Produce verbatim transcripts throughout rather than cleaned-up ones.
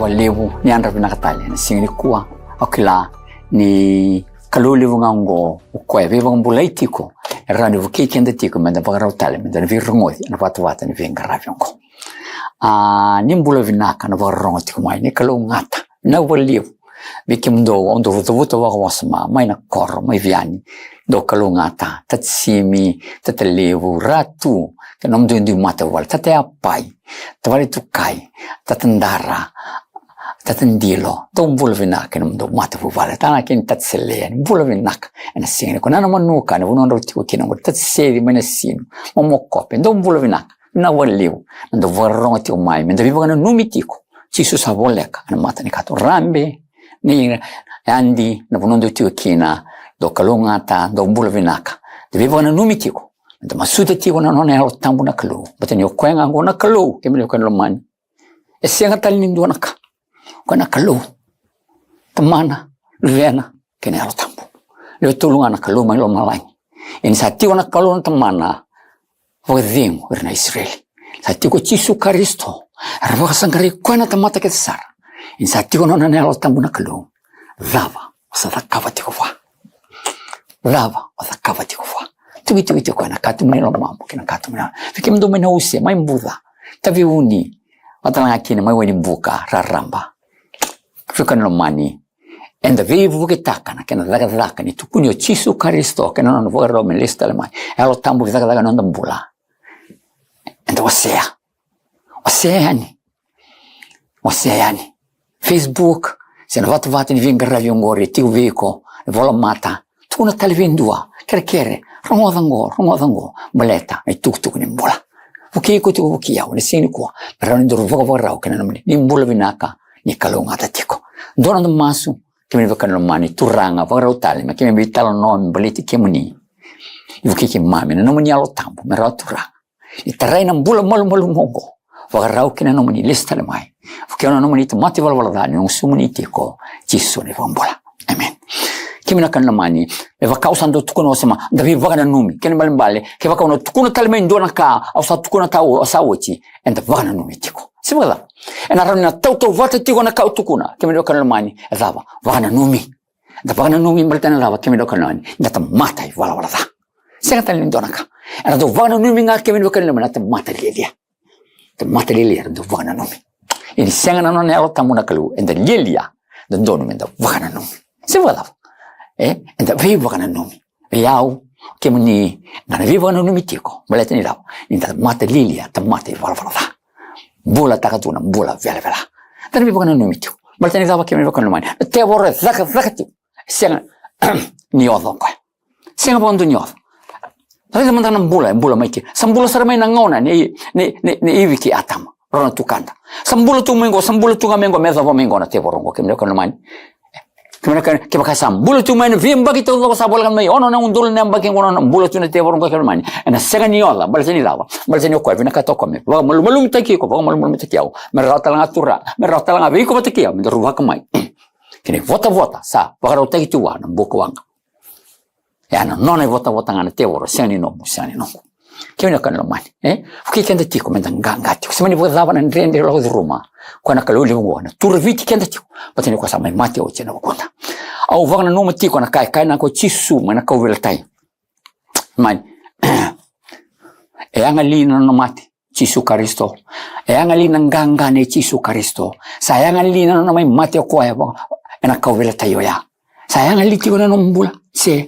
Vakalevu ni yadra vinaka tale ena siga nikua. Au kila ni Kalou levu ga oqo, o koya e veivakabulai tiko, e rawa ni vukei keda tiko meda vakarau tale meda na veirogoci ena vatavata ni veiqaravi oqo. A, ni bula vinaka na vakarorogo tiko mai, ni kalougata. Vinaka vakalevu vei kemudou, au dou cavuta vakawasoma mai na koro, mai Viani. Dou kalougata, Tata Simi, Tata Levu, Ratu, kei na nomudou dui matavuvale, Tata Yapai, Tavale Tukai, Tata Dara, Tata Dilo, dou bula vinaka kei na nomudou matavuvale, tale ga kei na Tata Selea, ni bula vinaka ena siga nikua. Nana Manuka, na vanua drau tiko kina oqo, Tata Seli mai Nasinu, Momokope, dou bula vinaka. Vinaka vakalevu na dau vakarorogo tiko mai, meda veivakananumi tiko. Jisu sa voleka ena mata ni kato. Rabe, ni Adi, na vanua dou tiko kina, dou kalougata, dou bula vinaka. Da veivakananumi tiko, da masuta tiko na nona Yalo Tabu na Kalou. Baleta ni o koya ga oqo na Kalou, kemuni na wekaqu lomani. E sega tale ni dua na ka. O koya na Kalou, Tamana, Luvena, kei na Yalo Tabu. Lewe tolu ga na Kalou mai lomalagi. Ia ni sa tiko na Kalou na Tamana, vakacegu ira na Isireli. Sa tiko Jisu Karisito, era vakasaqarai koya na tamata kece sara. Ia ni sa tiko na nona Yalo Tabu na Kalou, cava o sa cakava tiko vua? Cava o cakava tiko vua? Tukituki tiko koya na katuba ni lomamu kei na katuba ni, vei kemudou mai Nausea, mai Buca, Taveuni, vata tale ga kina mai Wainibuka, Raraba. Wekaqu lomani, eda veivuketaka na kena cakacaka ni tukuni o Jisu Karisito kei na nona vakarau me lesu tale mai. Yalo Tabu cakacaka ena noda bula. Eda wasea. Wasea yani. Wasea yani. Facebook, se na vatavata ni veiqaravi oqori e tiko vei iko, e volamata. Tukuna tale vei dua, kerekere, rogoca oqo, rogoca oqo, baleta na itukutuku ni bula. Vukei iko tiko, vukei au ena siga nikua, me rawa ni daru vakavakarau kei na nomuni. Ni bula vinaka, ni kalougata tiko. Dua noda masu, kemuni na wekaqu lomani, Turaga, vakarau tale me keimami veitalanoa me baleti kemuni. Vukei keimami ena nomuni Yalo Tabu, me rawa, Turaga, ni tarai na bula malumalumu oqo, vakarau ki na nomuni lesu tale mai. Vukei au na nomuni tamata ivalavala ca, ni noqu sumuni tiko, Jisu na iVakabula. Amen. Kemuni na wekaqu lomani, e vaka au sa dau tukuna wasoma, da veivakananumi. Kena ibalebale, kevaka au na tukuna tale mai dua na ka au sa tukuna tiko, au sa oti, eda vakananumi tiko. Se vakacava? Ena rawa ni na tautauvata tiko na ka au tukuna. Kemuni na wekaqu lomani, e cava? Vakananumi. Da vakananumi baleta na cava, kemuni na wekaqu lomani? Da tamata ivalavala ca. Sega tale ni dua na ka. Ena dau vakananumi ga, kemuni na wekaqu lomani, na tamata lialia. Tamata lialia, ena dau vakananumi. Ia ni sega na nona Yalo Tabu na Kalou, eda lialia, dodonu meda vakananumi. Se vakacava? E, eda veivakananumi. Vei au, kemuni, da na veivakananumi tiko. Baleta ni cava? Ni da tamata lialia, tamata ivalavala ca. Bulataka tu na bula velavela. Da na veivakananumi tiko. Baleta ni cava, kemuni na wekaqu lomani? Na tevoro e cakacaka tiko. Sega ni oca o koya. Sega vakadua ni oca. Raica mada na bula, e bula mai kina. Sa bula sara mai na gauna nei, nei, nei, nei Ivi kei Atama. Rau na tukada. Sa bula tu mai qo, sa bula tu ga mai qo, me yacova mai qo na tevoro qo, kemuni na wekaqu lomani. Kemuni na wekaqu, kevaka sa bula tu mai na veiyabaki taucoko, sa voleka mai ono na udolu na yabaki qo, na bula tu na tevoro qo, kemuni na wekaqu lomani. Ena sega ni oca, baleta ni cava? Baleta ni o koya vinakata o koya me vakamalumalumutaki iko, vakamalumalumutaki au. Me rawa tale ga, Turaga, me rawa tale ga vei iko vata kei au, me daru vakamai kina ivotavota sa vakarautaki tu vua na bukawaqa. Ia na nona ivotavota ga na tevoro, sega ni nomu, sega ni noqu. Kemuni na wekaqu lomani, e? Vukei keda tiko meda qaqa tiko. Se mani vakacava na dredre lako curuma, o koya na Kalou levu oqo ena turaviti keda tiko. Baleta ni o koya sa mai mate oti ena vukuda. Au vakananuma tiko na ka e kaya o Jisu mai na kauveilatai. Mani, e yaga li na nona mate Jisu Karisito? E yaga li na qaqa nei Jisu Karisito? Sa yaga li na nona mai mate o koya ena kauveilatai oya? Sa yaga li tiko ena nomu bula? Se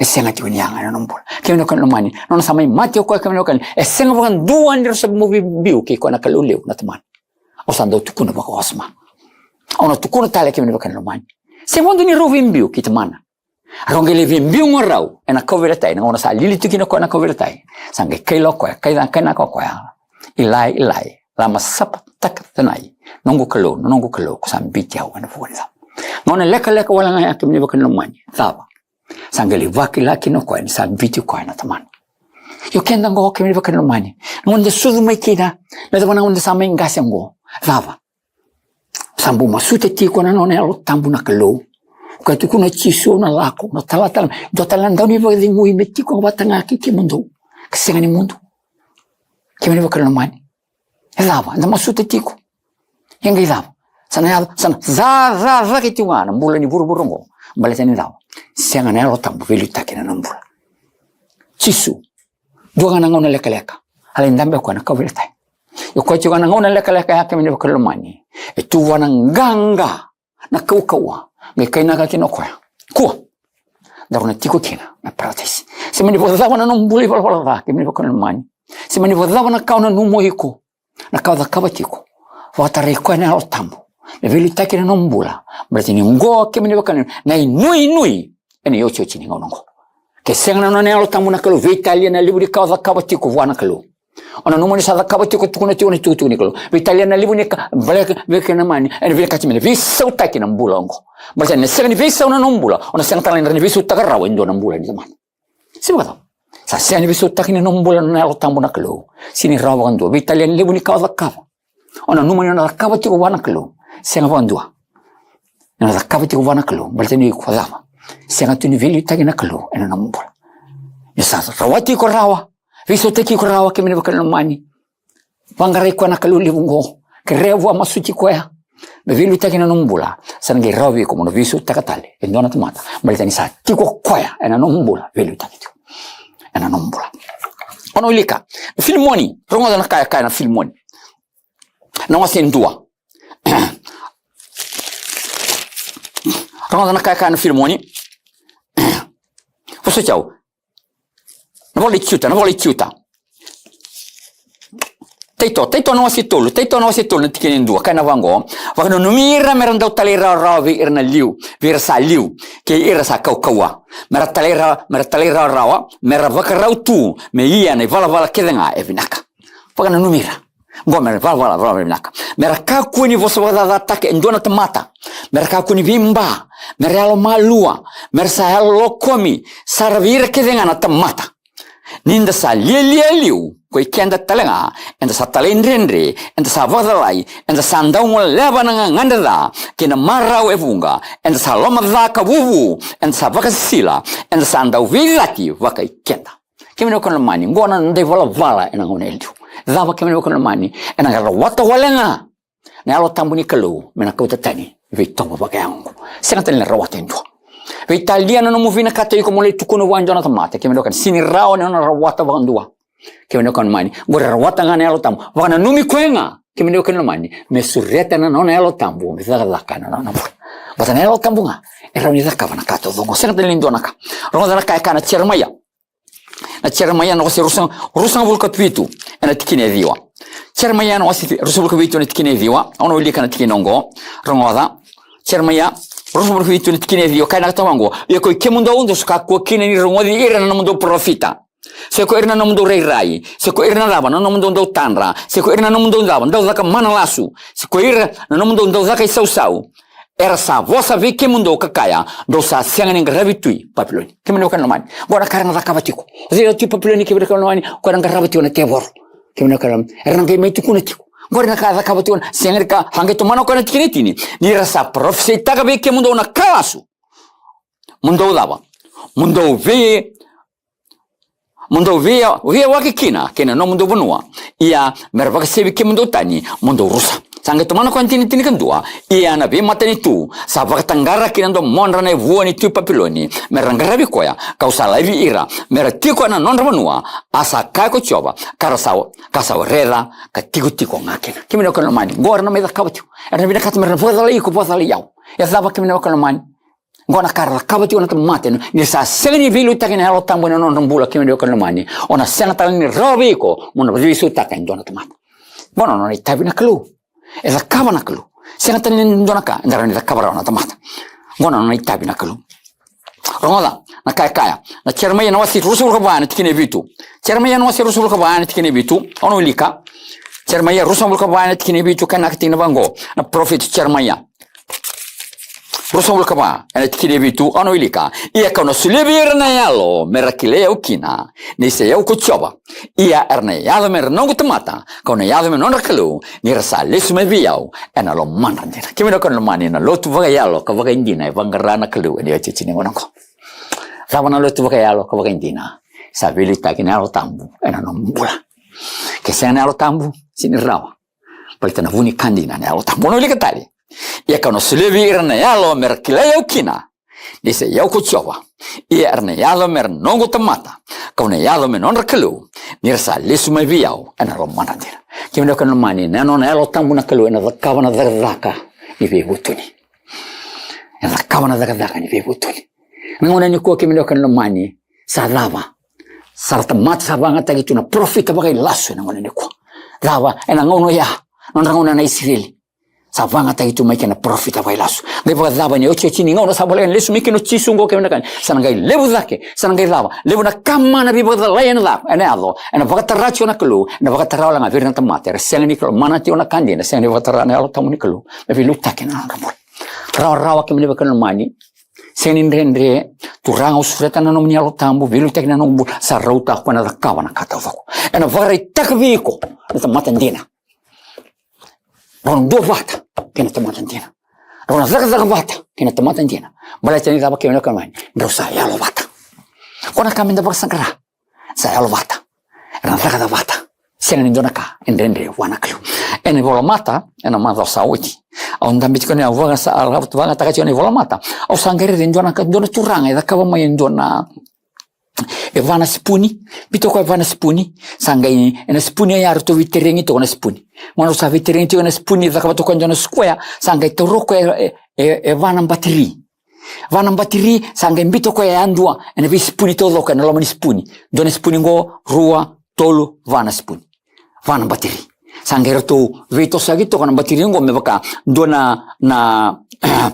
e sega tiko ni yaga ena nomu bula? Kemuni na wekaqu lomani, nona sa mai mate o koya, kemuni na wekaqu, e sega vakadua ni rau sa mai veibiu kei koya na Kalou levu na Tamana. Au sa dau tukuna vakawasoma. Au na tukuna tale, kemuni na wekaqu lomani. Sega vakadua ni rau veibiu kei Tamana. Rau qai lai veibiu ga o rau ena kauveilatai, na gauna sa lili tu kina o koya na kauveilatai. Sa qai kaila o koya, kai, kainaka o koya, Ilai, Ilai, lama sapakitani? Noqu Kalou, noqu Kalou, ko sa biuti au ena vuku ni cava? Gauna lekaleka wale ga ya, kemuni na wekaqu lomani. Cava? Sa qai lai vakila kina o koya ni sa biuti koya na Tamana. Io, keda qo, kemuni na wekaqu lomani, na gauna da sucu mai kina, me cava, na gauna da sa mai qase qo, cava? Sa bau masuta tiko na nona Yalo Tabu na Kalou. O koya tukuna o Jisu, au na lako, au na tala tale mai dua tale na Dauniveivakacegui me tiko vata ga kei kemudou, ka sega ni mudu. Kemuni na wekaqu lomani, e cava? Eda masuta tiko. Ia qai cava? Sa na yaco, sa na ca, ca, cake tiko ga na bula ni vuravura oqo. Baleta ni cava? Sega na Yalo Tabu veiliutaki ena nomu bula. Jisu, dua ga na gauna lekaleka a lai dabe o koya na kauveilatai. E koya tiko ga na gauna lekaleka ya, kemuni na veiwekani lomani, e tu vua na qaqa na kaukauwa. Qai kainaka kina o koya, kua, daru na tiko kina na parataisi. Se mani vakacava na nomu bula ivalavala ca, kemuni na veiwekani lomani, se mani vakacava na ka o nanuma o iko, na ka o cakava tiko, vakatarai koya na Yalo Tabu me veiliutaki ena nomu bula. Baleta ni oqo, kemuni na veiwekani, na inuinui ena iotioti ni gauna oqo. Ke sega na nona Yalo Tabu na Kalou, veitalia na levu ni ka o cakava tiko vua na Kalou. O nanuma ni sa cakava tiko, tukuna tiko na itukutuku ni Kalou. Veitalia na levu ni ka, baleta, veiwekani lomani, ena vinakati me na veisautaki na bula oqo. Baleta ni na sega ni veisau na nomu bula, o na sega tale ni rawa ni veisautaka rawa e dua na bula ni tamata. Se vakacava? Sa sega ni veisautaki ni nomu bula na Yalo Tabu na Kalou. Sega ni rawa vakadua. Veitalia na levu ni ka o cakava, o nanuma ni o na cakava tiko vua na Kalou. Sega vakadua ni o na cakava tiko vua na Kalou. Baleta ni ko cava? Sega tu ni veiliutaki na Kalou ena nomu bula. Ni sa rawati iko rawa, veisautaki iko rawa, kemuni na veiwekani lomani, vaqarai koya na Kalou levu oqo, kerea vua, masuti koya me veiliutaki ena nomu bula, sa na qai rawa vei iko mo na veisautaka tale e dua na tamata. Baleta ni sa tiko o koya ena nomu bula, veiliutaki tiko ena nomu bula. O na wilika na Filimoni, rogoca na ka e kaya na Filimoni, na wase e dua. Rogoca na ka e kaya na Filimoni. Vosoti au. Na vola i Juta, na vola i Juta. Taito, Taito na wase tolu, Taito na wase tolu na tikina e dua, kaya na vaqo: Vakananumi ira me ra dau talairawarawa vei ira na liu, vei ira sa liu, kei ira sa kaukauwa. Me ra talaira-, me ra talairawarawa, me ra vakarau tu me ia na ivalavala kece ga e vinaka. Vakananumi ira. Qo me ra valavala, valavala vinaka. Me ra kakua ni vosa vakacacataka e dua na tamata. Me ra kakua ni veiba. Me ra yalomalua. Me ra sa yalolokomi sara vei ira kece ga na tamata. Ni da sa lialia e liu, ko i keda tale ga, eda sa talaidredre, eda sa vakacalai, eda sa dau goleva na gagadre ca kei na marau e vuqa, eda sa lomaca ka vuvu, eda sa vakasisila, eda sa dau veicati vakai keda. Kemuni na wekaqu lomani, qo na noda ivalavala ena gauna e liu. Cava, kemuni na wekaqu lomani? Ena qai rawata wale ga na Yalo Tabu ni Kalou me na kauta tani na veitovo vakayago oqo. Sega tale ni rawata e dua. Veitalia na nomu vinakata iko mo lai tukuna vua e dua na tamata, kemuni na wekaqu, sega ni rawa ni o na rawata vakadua. Kemuni na wekaqu lomani, qori e rawata ga na Yalo Tabu. Vakananumi koya ga, kemuni na wekaqu lomani, me sureta na nona Yalo Tabu me cakacaka ena nona bula. Baleta na Yalo Tabu ga e rawa ni cakava na ka taucoko. Sega tale ni dua na ka. Rogoca na ka e kaya na Jeremaia. Na Jeremaia na wase rusa-, ruasagavulu ka vitu, ena tikina e ciwa. Jeremaia na wase ruasagavulu ka vitu, ena tikina e ciwa. Au na wilika na tikina oqo. Rogoca. Jeremaia ruasagavulu ka vitu, ena tikina e ciwa, kaya na ka taucoko: Ia ko i kemudou, dou sa kakua kina ni rogoci ira na nomudou parofita, se ko ira na nomudou rairai, se ko ira na cava na nomudou dautadra, se ko ira na nomudou cava, daucaka mana lasu, se ko ira na nomudou daucaka isausau. Era sa vosa vei kemudou ka kaya: Dou sa sega ni qaravi Tui Papiloni. Kemuni na wekaqu lomani, qo na ka era na cakava tiko. O cei o Tui Papiloni, kemuni na wekaqu lomani? Ko era qarava tiko na tevoro. Kemuni na wekaqu lomani, era na qai mai tukuna tiko. Qori na ka era cakava tiko na, sega ni ka, a qai tomana o koya na tikina e tini: Ni ra sa parofisaitaka vei kemudou na ka lasu, mo dou cava? Mo dou vei Mo dou via, via waki kina kei na nomudou vanua. Ia me ra vakasevi kemudou tani, mo dou rusa. Sa qai tomana o koya na tikina tinikadua: Ia na veimatanitu sa vakataqara ki na domodra na ivua ni Tui Papiloni, me ra qaravi koya, ka'u sa laivi ira me ra tiko ena nodra vanua, a sa kaya ko Jiova, ka ra sa, ka sa wareca ka tikotiko ga kina. Kemuni na wekaqu lomani, qo era na mai cakava tiko. Era na vinakata me ra na vakacalai iko, vakacalai au. E cava, kemuni na wekaqu lomani? Qo na ka ra cakava tiko na tamata, ni sa sega ni veiliutaki na Yalo Tabu ena nodra bula, kemuni na wekaqu lomani, o na sega tale ni rawa vei iko mo na veisautaka e dua na tamata. Qo na nona itavi na Kalou. E cakava na Kalou. Sega tale ni dua na ka e rawa ni cakava rawa na tamata. Qo na nona itavi na Kalou. Rogoca na ka e kaya na Jeremaia na wase ruasagavulu ka va, na tikina e vitu. Jeremaia na wase ruasagavulu ka va, na tikina e vitu. Au na wilika. Jeremaia ruasagavulu ka va, na tikina e vitu, kaya na ka tini vaqo na parofita Jeremaia. Ruasagavulu ka va, ena tikina e vitu, au na wilika: Ia ka'u na solia vei ira na yalo me ra kilai au kina, ni sa i au ko Jiova. Ia era na yaco me ra noqu tamata, ka'u na yaco me nodra Kalou, ni ra sa lesu mai vei au ena lomadra dina. Kemuni na wekaqu lomani, na lotu vakayalo ka vakaidina e vaqara na Kalou ena iotioti ni gauna oqo. Cava na lotu vakayalo ka vakaidina? Sa veiliutaki na Yalo Tabu ena nomu bula. Ke sega na Yalo Tabu, sega ni rawa. Baleta na vu ni ka dina na Yalo Tabu. Au na wilika tale Ia kau na solia vei ira na yalo me ra kilai au kina, ni sa i au ko Jiova. Ia era na yaco me ra noqu tamata, kau na yaco me nodra Kalou, ni ra sa lesu mai vei au ena lomadra dina. Kemuni na wekaqu lomani, na nona Yalo Tabu na Kalou ena cakava na cakacaka ni veivutuni. Ena cakava na cakacaka ni veivutuni. Na gauna nikua, kemuni na wekaqu lomani, sa cava? Sa ra tamata sa vagataki tu na parofita vakailasu ena gauna nikua. Cava? Ena gauna oya, nodra gauna na Isireli, sa vagataki tu mai kina na parofita vakailasu. Qai vakacava ni otioti ni gauna sa voleka ni lesu mai kina o Jisu oqo, kemuni na wekaqu, sa na qai levu cake, sa na qai cava? Levu na ka mana veivakacalai ena ca, ena yaco, ena vakatara tiko na Kalou, ena vakatara wale ga vei ira na tamata era sega ni lomana tiko na ka dina, sega ni vakatara na Yalo Tabu ni Kalou me veiliutaki ena nodra bula. Rawarawa, kemuni na wekaqu lomani, sega ni dredre. Turaga, au sureta na nomuni Yalo Tabu, veiliutaki na noqu bula. Sa rauta o koya na cakava na ka taucoko. Ena vakaraitaka vei iko na tamata dina. Drau na duavata kei na tamata dina. Drau na cakacaka vata kei na tamata dina. Baleta ni cava, kemuni na wekaqu lomani? Drau sa yalovata. Ko na ka meda vakasaqara. Sa yalovata. Era na cakacaka vata. Sega ni dua na ka e dredre vua na Kalou. Ena ivolamata, ena macawa sa oti, au dabe tiko ni, au vaga sa, au vagataka tiko na ivolamata. Au sa qai raica e dua na ka, dua na turaga e cakava mai e dua na, e va na sipuni. Biuta o koya e va na sipuni. Sa qai, ena sipuni oya ratou veiteregi tiko na sipuni. Gauna sa veiteregi tiko na sipuni, cakava tiko e dua na square, sa qai taura o koya e, e, e va na batiri. Va na batiri, sa qai biuta o koya yadua ena veisipuni taucoko ena loma ni sipuni. Dua na sipuni qo, rua, tolu, va na sipuni. Va na batiri. Sa qai ratou veitosoyaki toka na batiri qo me vaka dua na, na,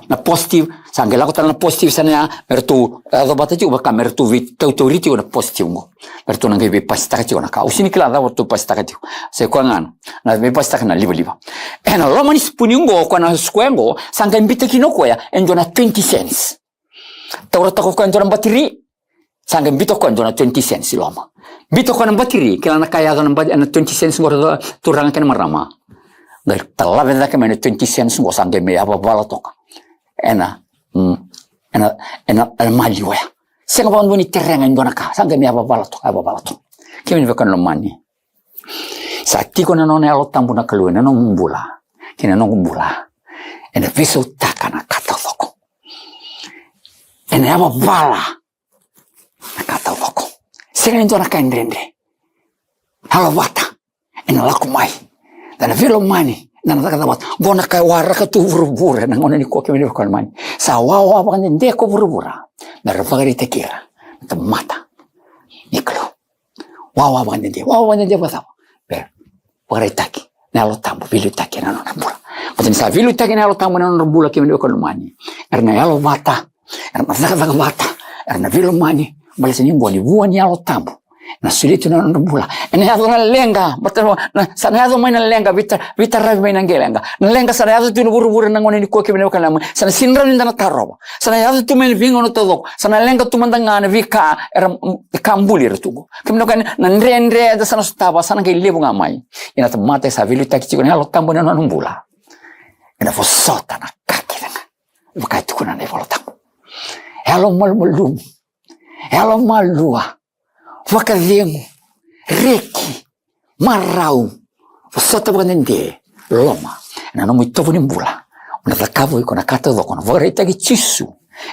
na positive, sa qai lako tale na positive sa na ya, me ratou yaco vata tiko vaka me ratou veitautauri tiko na positive qo. Eratou na qai veipasitaka tiko na ka. Au sega ni kila cava ratou pasitaka tiko. Sa i koya ga na veipasitaka na livaliva. Ena loma ni sipuni qo, koya na square qo, sa qai biuta kina o koya e dua na twenty cents. Taurataka o koya e dua na batiri, sa qai biuta o koya e dua na twenty cents i loma. Biuta o koya na batiri, kila na ka e yaco na ba-, ena twenty cents qo, ra-, turaga kei na marama. Qai talave cake mai na twenty cents qo, sa qai mai yavavala toka ena, mm, ena, ena, ena maliwa ya. Sega vakadua ni terega e dua na ka, sa qai mai yavavala toka, yavavala toka. Kemuni na wekaqu lomani, sa tiko na nona Yalo Tabu na Kalou ena nomu bula kei na noqu bula. Ena veisautaka na ka taucoko. Ena yavavala na ka taucoko. Sega ni dua na ka e dredre. Yalovata. Ena lako mai. Da na veilomani, da na cakacaka vata. Qo na ka e waraka tu vuravura ena gauna nikua, kemuni na wekaqu lomani. Sa wawa vakadede ko vuravura me ra vakaraitaki ira na tamata ni Kalou. Wawa vakadede, wawa vakadede vakacava? Me vakaraitaki na Yalo Tabu, veiliutaki ena nona bula. Baleta ni sa veiliutaki na Yalo Tabu ena nodra bula, kemuni na wekaqu lomani, era na yalovata, era na cakacaka vata, era na veilomani. Baleta ni qo ni vua ni Yalo Tabu na solia tu na nodra bula. Ena yaco na leqa, baleta na, sa na yaco mai na leqa, veita-, veitaravi mai na qeleqa. Na leqa sa na yaco tu ena vuravura ena gauna nikua, kemuni na wekaqu lomani. Sa na sega ni rawa ni da na tarova. Sa na yaco tu mai na veigauna taucoko. Sa na leqa tu mada ga na veika era, mm, ka buli ira tu qo. Kemuni na wekaqu, na dredre eda sa na sotava sa na qai levu ga mai. Ia na tamata e sa veiliutaki tiko na Yalo Tabu ena nona bula, ena vosota na ka kece ga. Vaka e tukuna na iVola Tabu. Yalo malumalumu. Yalo malua. Vakacegu. Reki. Marau. Vosota vakadede. Loma. Ena nomu itovo ni bula, o na cakava o iko na ka taucoko, o na vakaraitaki Jisu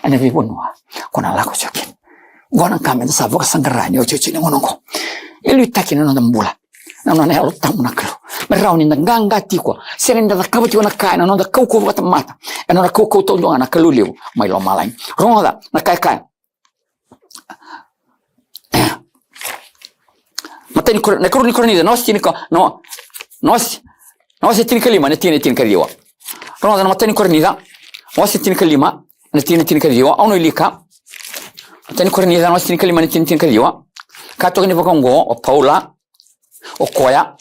ena veivanua ko na lako tiko kina. Qo na ka meda sa vakasaqara ena iotioti ni gauna oqo. Veiliutaki na noda bula na nona Yalo Tabu na Kalou, me rawa ni da qaqa tiko. Sega ni da cakava tiko na ka ena noda kaukauwa vakatamata, ena nona kaukauwa taudua ga na Kalou levu mai lomalagi. Rogoca na ka e kaya. Matai ni Kor-, na ikarua ni Korinica, na wase tinika, na, na wase, na wase tinikalima, na tikina e tinikaciwa. Rogoca na Matai ni Korinica, wase tinikalima, na tikina e tinikaciwa, au na wilika. Matai ni Korinica, na wase tinikalima, na tikina e tinikaciwa. Ka toka ni vaka oqo o Paula, o koya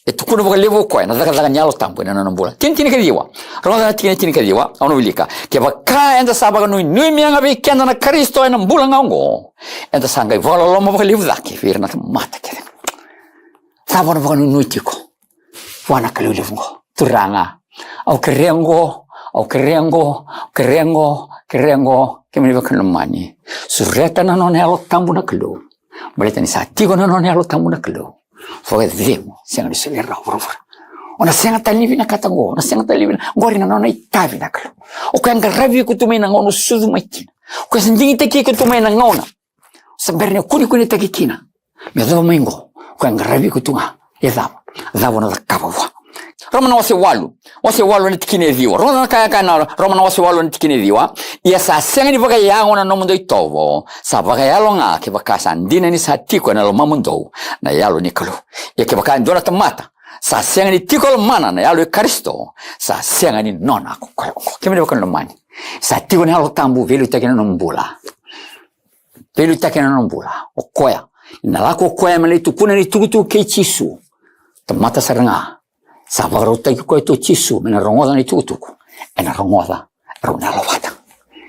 e tukuna vakalevu o koya na cakacaka ni Yalo Tabu ena nona bula. Tikina tinikaciwa. Rogoca na tikina tinikaciwa, au na wilika. Kevaka eda sa vakanuinuimia ga vei keda na Karisito ena bula ga oqo, eda sa qai vakaloloma vakalevu cake vei ira na tamata kece. Cava o na vakanuinui tiko vua na Kalou levu oqo? Turaga, au kerea oqo, au kerea oqo, au kerea oqo, kerea oqo, kemuni na wekaqu lomani. Sureta na nona Yalo Tabu na Kalou. Baleta ni sa tiko na nona Yalo Tabu na Kalou, vakacegu sega ni solia rawa vuravura. O na sega tale ni vinakata qo, o na sega tale ni vina-, qori na nona itavi na Kalou. O koya e qaravi iko tu mai na gauna o sucu mai kina. O koya sa digitaki iko tu mai na gauna o sa bera ni kunekunetaki kina me yacova mai qo. O koya e qaravi iko tu ga. E cava? Cava o na cakava vua? Roma na wase walu, wase walu na tikina e ciwa. Roma na kaya, kaya na Roma na wase walu na tikina e ciwa. Ia sa sega ni vakayago na nomudou itovo, sa vakayalo ga, kevaka sa dina ni sa tiko ena lomamudou na Yalo ni Kalou. Ia kevaka e dua na tamata sa sega ni tiko e lomana na Yalo i Karisito, sa sega ni nona ko koya oqo. Kemuni na wekaqu lomani, sa tiko na Yalo Tabu veiliutaki ena nomu bula. Veiliutaki ena nomu bula. O koya, na lako o koya me lai tukuna na itukutuku kei Jisu. Tamata sara ga sa vakarautaki koya tu o Jisu me na rogoca na itukutuku, ena rogoca, rau na yalo vata.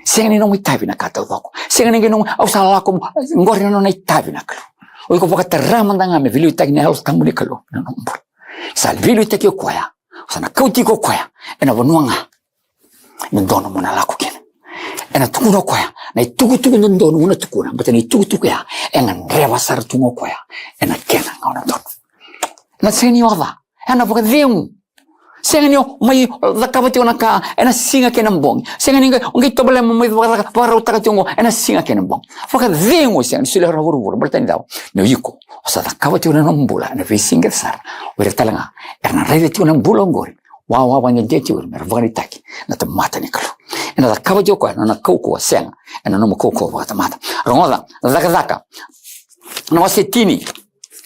Sega ni nomu itavi na ka taucoko. Sega ni qai nomu, au sa lako, qori na nona itavi na Kalou. O iko vakatara mada ga me veiliutaki na Yalo Tabu ni Kalou ena nomu bula. Sa veiliutaki o koya, sa na kauti iko o koya ena vanua ga dodonu mo na lako kina. Ena tukuna o koya na itukutuku dodonu mo na tukuna, baleta na itukutuku ya e gadreva sara tu ga o koya ena kena gauna donu. Na sega ni oca, ena vakacegu. Sega ni o mai cakava tiko na ka ena siga kei na bogi. Sega ni qai, o qai tovolea mo mai vakacaka, vakarautaka tiko qo ena siga kei na bogi. Vakacegu, sega ni solia na vuravura, baleta ni cava? Ni o iko o sa cakava tiko na nomu bula ena veisiga kece sara. O ira tale ga era na raica tiko na bula oqori, wawa vakadede tiko o ira me ra vakaraitaki na tamata ni Kalou. Ena cakava tiko o koya na nona kaukauwa, sega ena nomu kaukauwa vakatamata. Rogoca Cakacaka na wase tini,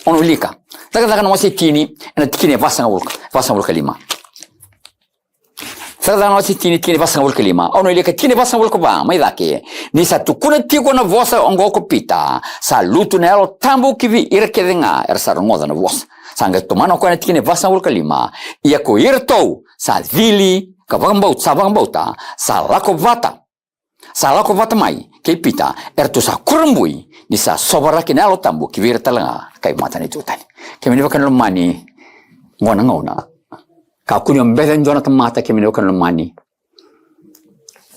au na wilika. Cakacaka na wase tini, ena tikina e vasagavulu, vasagavulu ka lima. Cakacaka na wase tini, tikina e vasagavulu ka lima. Au na wilika tikina e vasagavulu ka va mai cake. Ni sa tukuna tiko na vosa oqo ko Pita, sa lutu na Yalo Tabu ki vei ira kece ga era sa rogoca na vosa. Sa qai tomana o koya na tikina e vasagavulu ka lima. Ia ko iratou sa cili ka vakabauta, sa vakabauta, sa lako vata, sa lako vata mai kei Pita, eratou sa kurabui ni sa sovaraki na Yalo Tabu ki vei ira tale ga na kai matanitu tani. Kemuni na wekaqu lomani, qo na gauna. Kakua ni o beca e dua na tamata, kemuni na wekaqu lomani.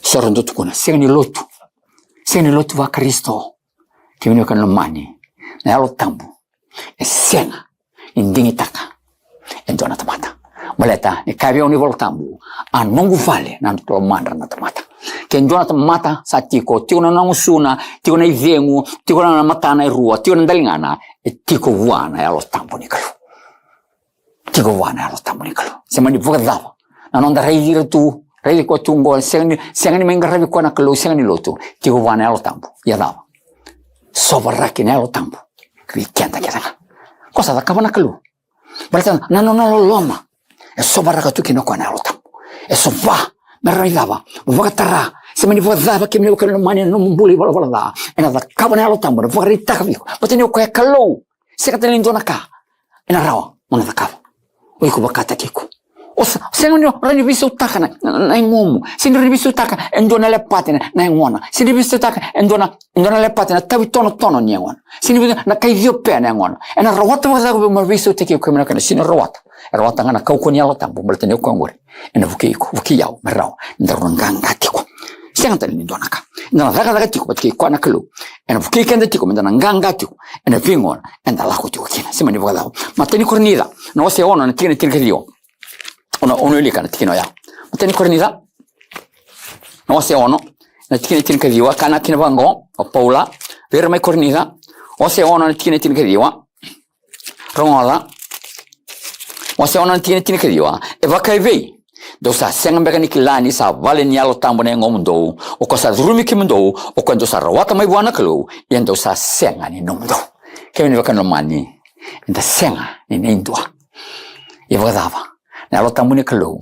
Soro dou tukuna, sega ni lotu. Sega ni lotu vaKarisito. Kemuni na wekaqu lomani, na Yalo Tabu e sega ni digitaka e dua na tamata. Baleta ni kaya vei au na iVola Tabu, a noqu vale na lomadra na tamata. Ke dua na tamata sa tiko, tiko na nona gusuna, tiko na icegu, tiko na matana e rua, tiko na daligana, e tiko vua na Yalo Tabu ni Kalou. Tiko vua na Yalo Tabu ni Kalou. Se mani vakacava na noda raici ira tu, raici koya tu qo, sega ni, sega ni mai qaravi koya na Kalou, sega ni lotu. Tiko vua na Yalo Tabu. Ia cava? Sovaraki na Yalo Tabu vei keda kece ga. Ko sa cakava na Kalou. Baleta na nona loloma e sovaraka tu kina o koya na Yalo Tabu. E sova me rawa ni cava? Vakatara. Se mani vakacava, kemuni na wekaqu lomani, na nomu bula ivalavala ca, ena cakava na Yalo Tabu, ena vakaraitaka vei iko. Baleta ni o koya e Kalou. Sega tale ni dua na ka ena rawa mo na cakava. O iko vakataki iko. O sa, sega ni rawa ni veisautaka na, na, na yagomu. Sega ni rawa ni veisautaka e dua na lepate na, na yagona. Sega ni veisautaka e dua na, e dua na lepate na tavi tonotono ni yagona. Sega ni vei na kai Iciopea na yagona. Ena rawata vakacava mo veisautaki iko, kemuni na wekaqu, sega ni rawata. E rawata ga na kaukauwa ni Yalo Tabu, baleta ni o koya qori ena vukei iko, vukei au, me rawa ni daru na qaqa tiko. Sega tale ni dua na ka. Eda na cakacaka tiko vata kei koya na Kalou. Ena vukei keda tiko meda na qaqa tiko ena veigauna eda lako tiko kina. Se mani vakacava? Matai ni Korinica na wase ono na tikina tinikaciwa. Au na, au na wilika na tikina oya. Matai ni Korinica na wase ono na tikina tinikaciwa, kaya kina vaqo o Paula vei ira mai Korinica. Wase ono na tikina tinikaciwa. Rogoca. Wase ono na tikina tinikaciwa. E vakaevei? Dou sa sega beka ni kila ni sa vale ni Yalo Tabu na yagomudou, o koya sa curumi kemudou, o koya dou sa rawata mai vua na Kalou, ia dou sa sega ni nomudou. Kemuni na wekaqu lomani, eda sega ni nei dua. Ia vakacava? Na Yalo Tabu ni Kalou,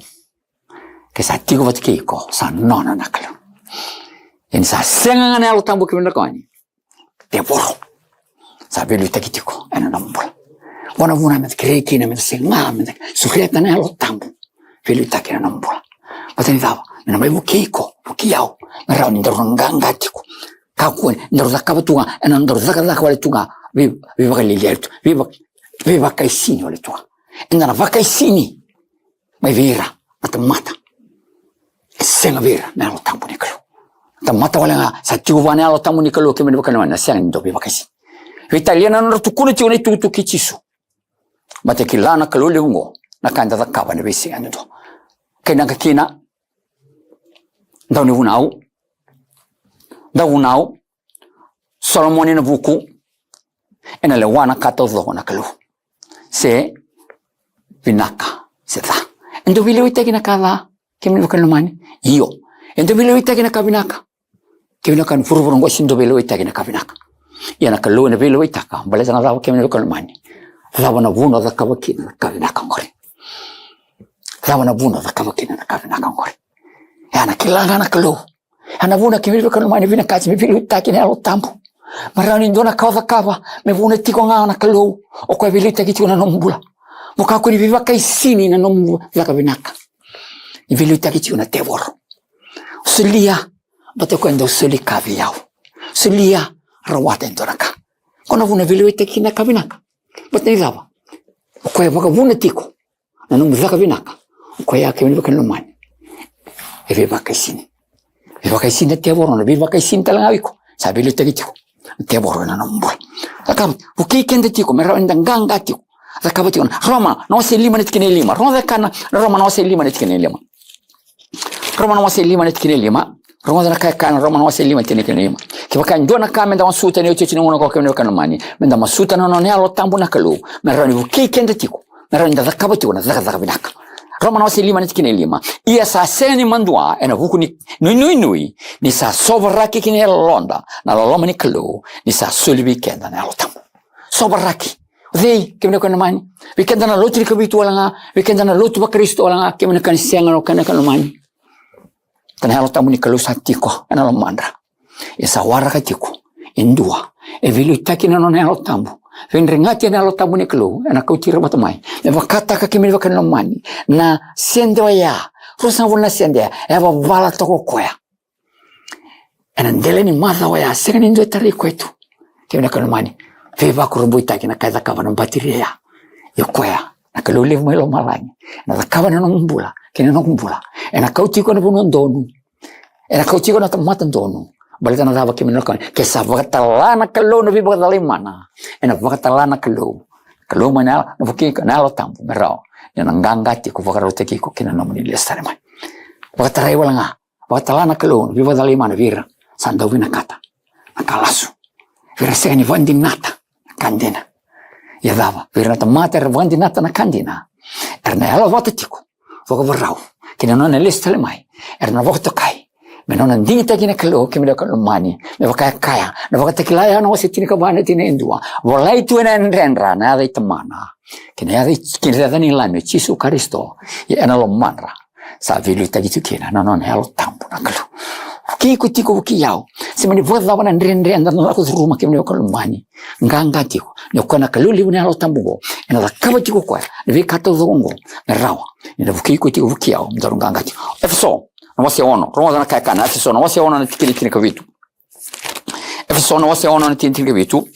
ke sa tiko vata kei iko, sa nona na Kalou. Ia ni sa sega ga na Yalo Tabu, kemuni na wekaqu, tevoro sa veiliutaki tiko ena nomu bula. Qo na vuna meda kerei kina, meda sega, meda sureta na Yalo Tabu veiliutaki ena nomu bula. Baleta ni cava? Me na mai vukei iko, vukei au, me rawa ni daru na qaqa tiko. Kakua ni daru cakava tu ga ena nodaru cakacaka wale tu ga, vei, veivakalialiai tu, veiva-, veivakaisini wale tu ga. Eda na vakaisini mai vei ira na tamata e sega vei ira na Yalo Tabu ni Kalou. Tamata wale ga sa tiko vua na Yalo Tabu ni Kalou, kemuni na wekaqu lomani, na sega ni dau veivakaisini. Veitalia na nodra tukuna tiko na itukutuku kei Jisu. Baleta e kila na Kalou levu oqo na ka eda cakava ena veisiga yadudua. Kei na ka kina, dau ni vunau, dau vunau, Solomoni na vuku, ena lewa na ka taucoko na Kalou. Se vinaka, se ca. E dau veilewetaki na ka ca, kemuni na veiwekani lomani? Io. E dau veilewetaki na ka vinaka. Kemuni na veiwekani, vuravura oqo e sega ni dau veilewetaki na ka vinaka. Ia na Kalou ena veilewetaka, baleta na cava, kemuni na veiwekani lomani? Cava na vuna o cakava kina na ka vinaka oqori? Cava na vuna o cakava kina na ka vinaka oqori? E a na kila ga na Kalou. E a na vuna, kemuni na veiwekani lomani, vinakati me veiliutaki na Yalo Tabu. Me rawa ni dua na ka o cakava, me vuna tiko ga na Kalou, o koya e veiliutaki tiko na nomu bula. Mo kakua ni veivakaisini na nomu caka vinaka. Ni veiliutaki tiko na tevoro. Solia, baleta o koya e dau soli ka vei au. Solia, rawata e dua na ka. Ko na vuna e veiliutaki na ka vinaka. Baleta ni cava? O koya e vakavuna tiko na nomu caka vinaka. O koya, kemuni na veiwekani lomani, e veivakaisini. Veivakaisini na tevoro, na veivakaisini tale ga o iko. Sa veiliutaki tiko na tevoro ena nomu bula. Cakava, vukei keda tiko me rawa ni da qaqa tiko. Cakava tiko na Roma na wase lima na tikina e lima. Rogoca na Roma na wase lima na tikina e lima. Roma na wase lima na tikina e lima. Rogoca na ka e kaya na Roma na wase lima na tikina e lima. Kevaka e dua na ka meda masuta ena iotioti ni gauna oqo, kemuni na veiwekani lomani, meda masuta na nona Yalo Tabu na Kalou me rawa ni vukei keda tiko, me rawa ni da cakava tiko na cakacaka vinaka. Roma na wase lima na tikina e lima. Ia sa sega ni madua ena vuku ni nuinuinui, ni sa sovaraki ki na yaloda na loloma ni Kalou, ni sa soli vei keda na Yalo Tabu. Sovaraki. O cei, kemuni na veiwekani lomani? Vei keda na lotu ni Kavitu wale ga, vei keda na lotu vaKarisito wale ga, kemuni na veiwekani, sega, na veiwekani lomani. Ka na Yalo Tabu ni Kalou sa tiko ena lomadra. E sa waraka tiko e dua e veiliutaki na nona Yalo Tabu. Veidregati ena Yalo Tabu ni Kalou, ena kauti ira vata mai. Me vakataka, kemuni na veiwekani lomani, na sede oya. Ruasagavulu na sede, e a vavala toka o koya. Ena dela ni macawa oya, sega ni dua e tarai koya tu. Kemuni na veiwekani lomani, veivakurabuitaki na ka e cakava na batiria ya. Ia o koya na Kalou levu mai lomalagi, ena cakava ena nomu bula kei na noqu bula. Ena kauti iko ena vanua donu. Ena kauti iko na tamata donu. Baleta na cava, kemuni na veiwekani? Ke sa vakatala na Kalou na veivakacalai mana, ena vakatala na Kalou, Kalou mai na Yalo, na vukei iko na Yalo Tabu me rawa ni na qaqa tiko, vakarautaki iko ki na nomuni lesu tale mai. Vakatarai wale ga. Vakatala na Kalou na veivakacalai mana vei ira sa dau vinakata na ka lasu, vei ira sega ni vakadinata na ka dina. Ia cava? Vei ira na tamata era vakadinata na ka dina, era na yalovata tiko vakavakarau ki na nona lesu tale mai. Era na vakatokai me nona digitaki na Kalou, kemuni na veiwekani lomani. Me vaka e kaya na Vakatakila ya na wase tinikava na tikina e dua: Volai tu ena yadredra na yaca i Tamana kei na yaca i, kei na yaca ni Lami o Jisu Karisito. Ia ena lomadra sa veiliutaki tiko kina na nona Yalo Tabu na Kalou. Vukei iko tiko, vukei au. Se mani vakacava na dredre eda na lako curuma, kemuni na veiwekani lomani, qaqa tiko ni o koya na Kalou levu na Yalo Tabu oqo, ena cakava tiko o koya na veika taucoko oqo me rawa ni na vukei iko tiko, vukei au, me daru qaqa tiko. Efeso na wase ono, rogoca na ka e kaya na Efeso na wase ono na tikina e tinikavitu. Efeso na wase ono na tikina e tinikavitu.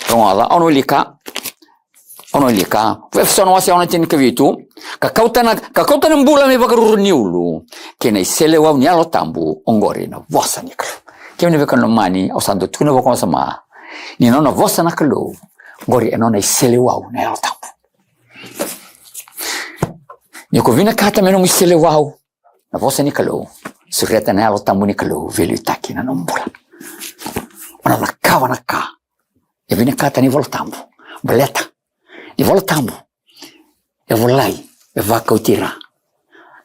Rogoca, au na wilika. Au na wilika. Efeso na wase ono na tinikavitu. Ka kauta na, ka kauta na bula me ivakaruru ni ulu kei na iseleiwau ni Yalo Tabu, oqori na vosa ni Kalou. Kemuni na veiwekani lomani, au sa dau tukuna vakawasoma ni nona vosa na Kalou, oqori e nona iseleiwau na Yalo Tabu. Ni ko vinakata me nomu iseleiwau na vosa ni Kalou, sureta na Yalo Tabu ni Kalou veiliutaki na nomu bula. O na cakava na ka e vinakata na iVola Tabu. Baleta na iVola Tabu e volai, e vakauti ira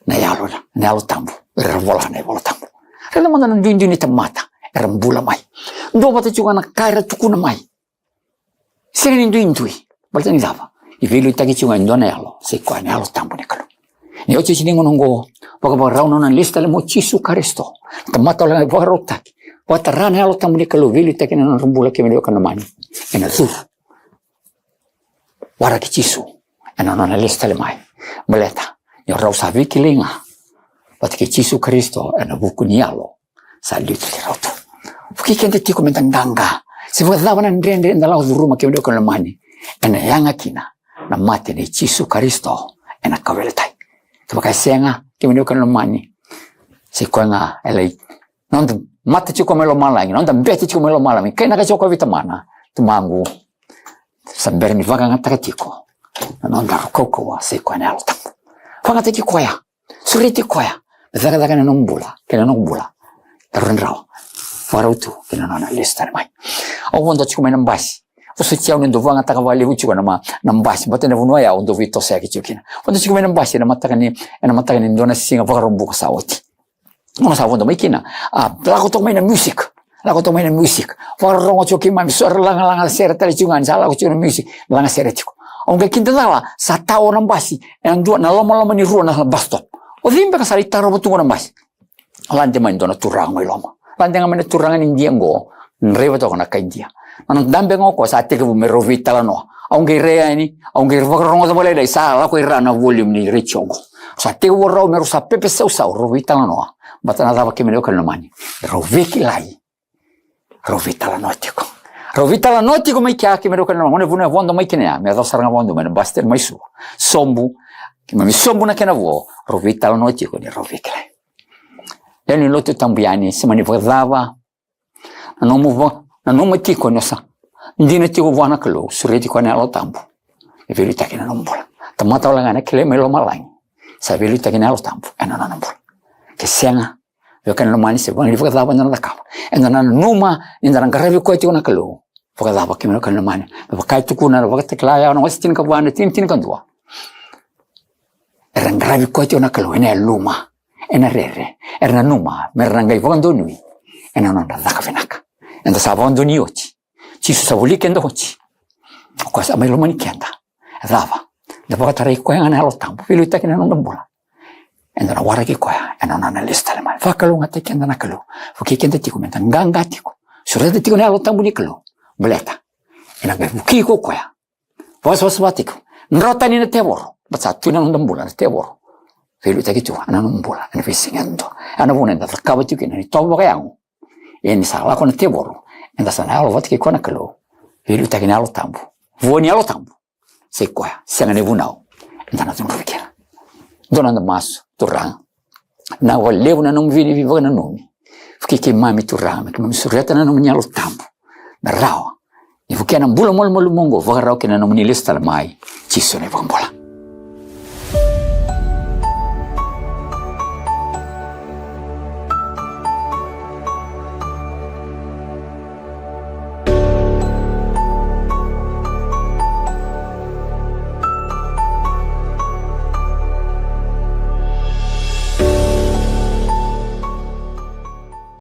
na Yalo, na Yalo Tabu, era vola na iVola Tabu. Raica mada na duidui ni tamata era bula mai. Duavata tiko ga na ka era tukuna mai. Sega ni duidui. Baleta ni cava? Ni veiliutaki tiko ga e dua na Yalo, sai koya na Yalo Tabu ni Kalou. Ni oti, oti ni gauna oqo, vakavakarau na nona lesu tale mai o Jisu Karisito, na tamata wale ga e vakarautaki, vakatara na Yalo Tabu ni Kalou veiliutaki na nodra bula, kemuni na veiwekani lomani, ena curu. Waraki Jisu ena nona lesu tale mai. Baleta ni rau sa veikilai ga vata kei Jisu Karisito ena vuku ni Yalo sa liutaki rau tu. Vukei keda tiko meda qaqa. Se vakacava na dredre eda lako curuma, kemuni na veiwekani lomani, ena yaga kina na mate nei Jisu Karisito ena kauveilatai. Kevaka e sega, kemuni na veiwekani lomani, sai koya ga e lai, noda mata tiko mai lomalagi, noda bete tiko mai lomalagi, kainaka tiko vei Tamana: Tamaqu, sa bera ni vakayagataka tiko na nodaru kaukauwa, sai koya na Yalo Tabu. Vagataki koya. Sureti koya me cakacaka ena nomu bula kei na noqu bula. Taura na rawa. Vakarau tu ki na nona lesu tale mai. Au vodo tiko mai na basi. Vosoti au ni dau vagataka vakalevu tiko na, ma, na basi, baleta na vanua ya au dau veitosoyaki tiko kina. Vodo tiko mai na basi ena mataka ni, ena mataka ni dua na siga Vakaraubuka sa oti. Gauna sa vodo mai kina, a, lako toka mai na music. Lako toka mai na music. Vakarorogo tiko keimami, so era lagalaga sere tale tiko ga ni sa lako tiko na music, laga sere tiko. Au qai kidacala, sa tao na basi ena dua na lomaloma ni rua na bus stop. O cei beka sa lai tarova tu qo na basi? Lade mai dua na turaga mai loma. Lade ga mai na turaga ni Idia qo, draiva toka na kai Idia. Na nona dabe ga o koya sa tekivu me rau veitalanoa. Au qai rai yani, au qai vakarogoca vakalailai, sa lako i ra na volume ni retio qo. Sa tekivu rau me rau sa pepe sausau, rau veitalanoa. Baleta na cava, kemuni na wekaqu lomani? Rau veikilai. Rau veitalanoa tiko. Rau veitalanoa tiko mai kea, kemuni na wekaqu lomani. Gona vuna e vodo mai kina ya, me yacova sara ga vakadua mai na basi tale mai Suva. Sobu, keimami sobu na kena vo, rau veitalanoa tiko ni rau veikilai. Lewe ni lotu tabu yani, se mani vakacava na nomu va, na nomu tiko ni o sa dina tiko vua na Kalou, sureti koya na Yalo Tabu. E veiliutaki ena nomu bula. Tamata wale ga ena kilai mai lomalagi, sa veiliutaki na Yalo Tabu ena nona bula. Ke sega, wekaqu lomani, se vakaivakacava eda na cakava, eda na nanuma ni da na qaravi koya tiko na Kalou. Vakacava, kemuni na wekaqu lomani? Me vaka e tukuna na Vakatakila ya na wase tinikava na tikina tinikadua. Era qaravi koya tiko na Kalou ena yaluma, ena rere, era nanuma me ra na qai vakadonui ena nodra caka vinaka. Eda sa vakadonui oti. Jisu sa voli keda oti. O koya sa mai lomani keda. E cava? Da vakatarai koya ga na Yalo Tabu, veiliutaki ena noda bula, eda na waraki koya ena nona lesu tale mai. Vakalougatataki keda na Kalou. Vukei keda tiko meda qaqa tiko, sureta tiko na Yalo Tabu ni Kalou. Baleta ena qai vukei iko o koya. Vakasavasava tiko, dro tani na tevoro. Baleta sa tu ena noda bula na tevoro. Veiliutaki tu ena noda bula ena veisiga yadua. Ena vuna eda cakava tiko kina na itovo vakayago. Ia ni sa lako na tevoro, eda sa na yalo vata kei koya na Kalou. Veiliutaki na Yalo Tabu. Vo ni Yalo Tabu, sa i koya, sega na ivunau eda na cudruvi kina. Dua na noda masu. Turaga, vinaka vakalevu na nomu vei, veivakananumi. Vukei keimami Turaga, me keimami sureta na nomuni Yalo Tabu, na rawa ni vukea na bula malumalumu oqo, vakarau kina na nomuni lesu tale mai. Jisu na iVakabula.